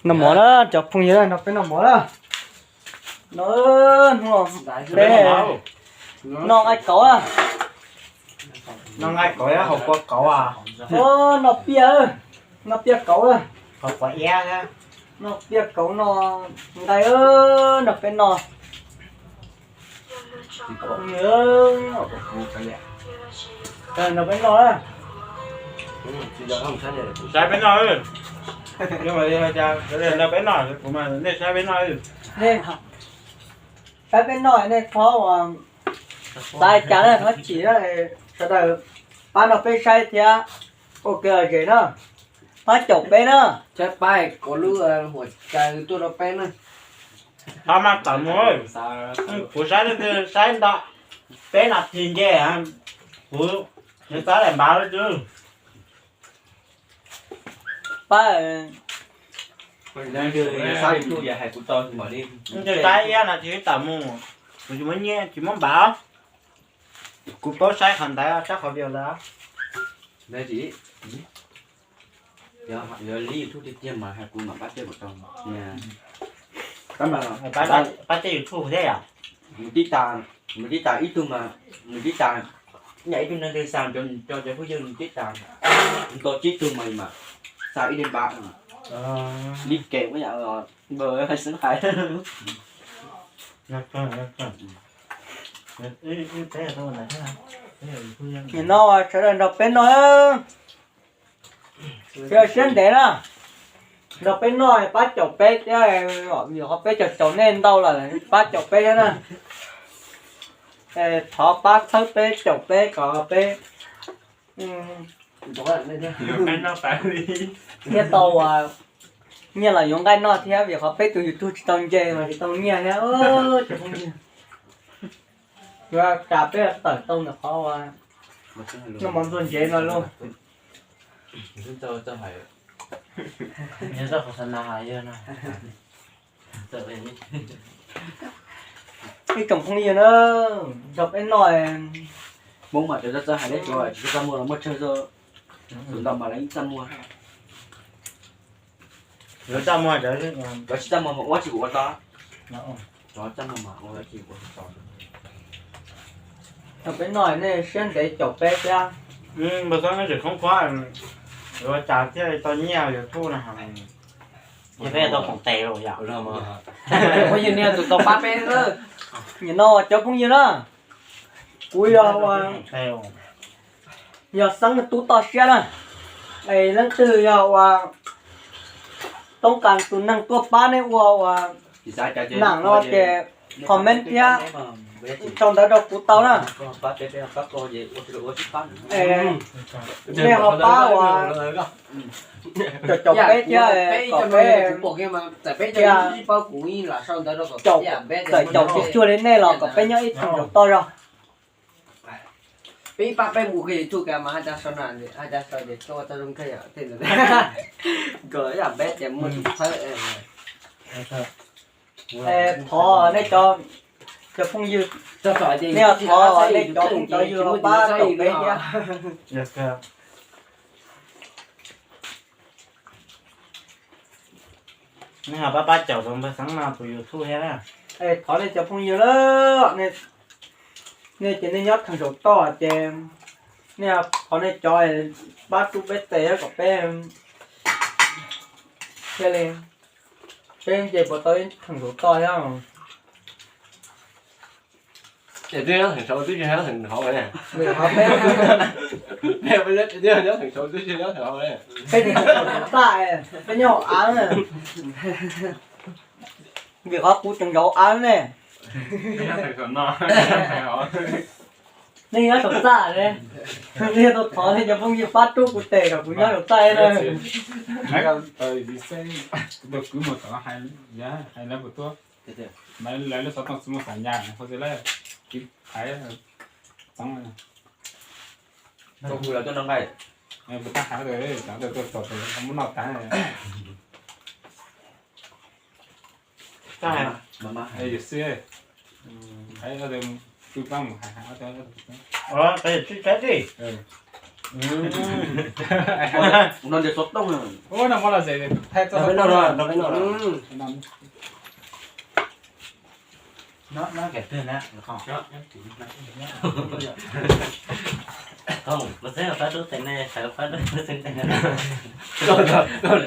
Noj mov na cov phooj ywg, nrog peb noj mov na. No, hnub no peb noj nqaij kauv na. Noj nqaij kauv, hau kua kauv a. Noj piaj, noj piaj kauv na. Noj piaj kauv noj nqaij, nrog peb noj. Nrog peb noj na. Saib peb noj, nrog peb noj, kuv mas nej saib peb noj. Saib peb noj nej txhob ua, xav cas na, txhob chim, sawv daws pab nrog peb saib thiab ua kev lom zem na. Pab caum peb na. Saib pab kom lub huam cai tuaj rau peb na. Txhob maj tawm mus, kuv saib leej twg saib ntau peb nas this nce, kuv nws txhob daim npav lawm xwb. Pab, saib ib nas this tawm mus, kuv tsis muab nyiaj tsis muab npav, kuv paub saib qhov ntawd saib qhov video ntawd. Yog li YouTube tiag tiag mas hais kuv mam pab tej kuv tau. Pab tej YouTube thiab yom. Nws tib tas, nws tib tas ib tug mas, nws tib tas, nyaj ib tug neeg twg xa cov phooj ywg nws tib tas, nws tau tsib tug mas mas xa ib daim npav. Li kev ua yam npawg hais xwb hais. Nim no sawv daws nrog peb noj, siab ntev na, nrog peb noj pab caum peb thiab, vim qhov peb caum caum nej ntau lawm, pab caum peb thiab na. Thov pab txhawb peb caum peb kom peb thiaj tau ua nyiaj los yuav nqaij noj thiab, vim qhov peb tus YouTube tsis tau nce mas tsis tau nyiaj thiab. Yuav cas peb tawm tau ntawm qhov uas noj mov ntxuag ntsev no lauj. Ib tsoom phooj ywg na, nrog peb noj. Hmoob mas cov txawj hais deb, tsis txaj muag los muaj tsawg, tus ntau mas lawv yeej txaj muag. Lawv txaj muag, lawv tsis txaj muag mas ua tsis ua tau. Cov txaj muag mas ua tsis ua tau. Nrog peb noj nej siab ntev caum peb thiab. Npawg Xeeb, nej tseem khoob khuab, ua cas thiaj li tau nyiaj YouTube no? Peb tau koom tes los yom. Phooj ywg niag tus tau pab peb. Nim no cov phooj ywg na, kuv yog ua, yog Xeeb tub toj siab na, es leej twg yog ua toob kas tus neeg tuaj pab nej ua ua nam no ces comment thiab sau ntawv rau kuv tau na. Nej ho pab ua caum caum peb thiab, kom peb txawm caum tsis cuag li nej los kom peb nyob ib txheej zaum toj zog. Peb pab peb mus YouTube mas haj tsa sau na, haj tsa sau ces tuaj txog zoo kawg yom, nkawd yam peb ces muaj tus thawb. Thov nej cov, cov phooj ywg, nej thov nej cov phooj cov ywg pab caum peb thiab. Nej ho pab pab caum tus npawg Xeeb no tus YouTube thiab na. Thov nej cov phooj ywg lawm, nej ces nej nyob theem zaum toj ces nej thov nej cov pab rub peb tes kom peb thiaj li, peb nce puas tau ib theem zaum toj thiab. Twb nyob theem saud twb tsis nyob theem hauv. Peb nyob theem saud twb tsis nyob theem hauv. Peb nyob hauv av, vim qhov kuv tseem zaum av ne. Nej nyob saum txaj ne, nej tau thov nej cov phooj ywg pab rub kuv tes kom kuv nyob saum txaj na. Lawv lub xov tooj tsis muaj xas nyas, hos lawv txeeb kuv hu lawv tuaj noj nqaij. Kuv tab hais, muab noj tag. Yus xwb, hais twb pab mus hais hais. Ua no ntawm xov tooj. Ua no muab los xes thaij txoj xov tooj no.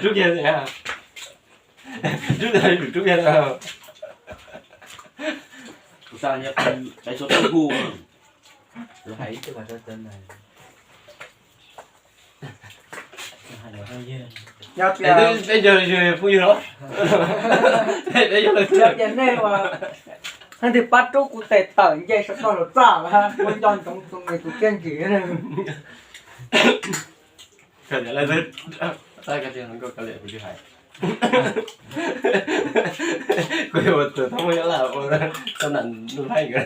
Rub kiag, rub kiag. Kuv xav nyob peb xov tooj hu. Yog tias, yog tias nej ua, nej twg pab rub kuv tes tawm nce saum toj los txaj, kuv nco ntsoov tus nws tus txiaj ntsig. Kuv yuav ua tus thab muaj nyob lawm ua tau nram Nus Thaib nkawd.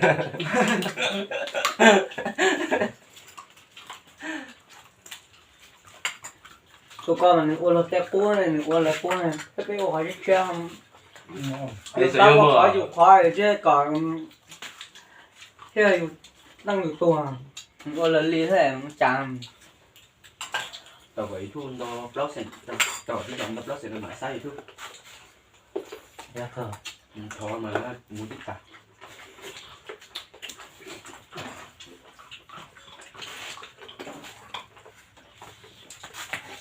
Tus ko mas nws ua luag tej qub ne, nws ua lawv qub ne, peb ua qhov tshiab tshiab. Yus tab ua qhov yus qhov thiab kom thiaj yus leej yus tuag, nws ua lawv li thiab cas. Tau kom YouTube nto plaub xeem, tau kom TikTok nto plaub xeem no mam xab YouTube. Thov mas mus tib tas.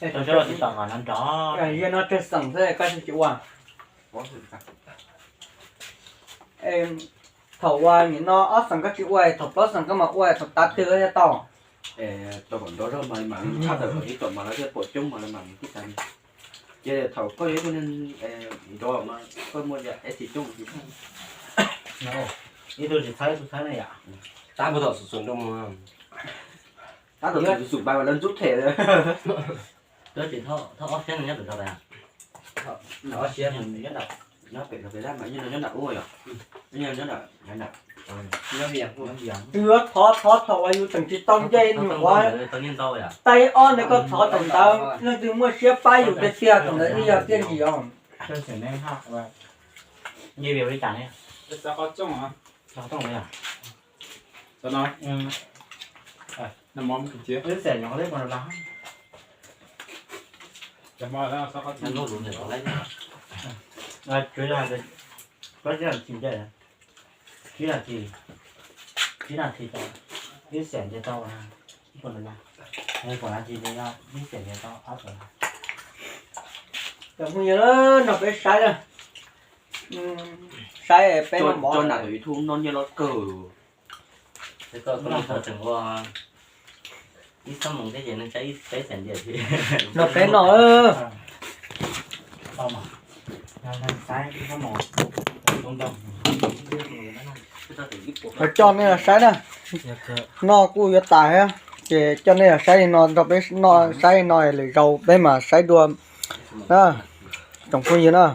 Yog no tsawg xeem xwb koj tsis ua. Thaum uas nim no ob xeem koj tsis ua, thaum plaub xeem koj mam ua, thaum tav twg thiaj tau. Tau kom nrov zog mas mam tshaj tawm kom ib tom mas lawv thiaj pom coob mas lawv mam tib tas. Ces thaum koj yog ib tug neeg nrov mas koj muaj yam ib txhis coob. Ib tug tsis txhawb ib tug txhawb ne yom. Tab puas tom xum xum rau mus. Tab tom xum xum pais mas lawv ntxub them. Ob siab nyob pem, nyob pem mas nyob nram ub yom. Yuav thov thov thaum uas yus tseem tsis tau nce nws qhov taib ob ntawd, koj thov thaum ntawd, leej twg muaj siab pab yus tiag tiag thaum ntawd thiaj yog txiaj ntsig os. Ib xeem nce tau ib puas nas, ib puas nas ces yog ib xeem nce tau ob puas nas. Cov phooj ywg, nrog peb saib na, saib peb coj nram YouTube no nyiaj loj kawg. Tseem ua ib xuab moos thiab ces neeg saib ib xeem nce thiab. Nrog peb noj. Coj nej los saib na, noj kuj yuav tas thiab, ces coj nej los saib li no, nrog peb noj saib li no, lwm zaus peb mam saib dua na, tsoom phooj ywg na.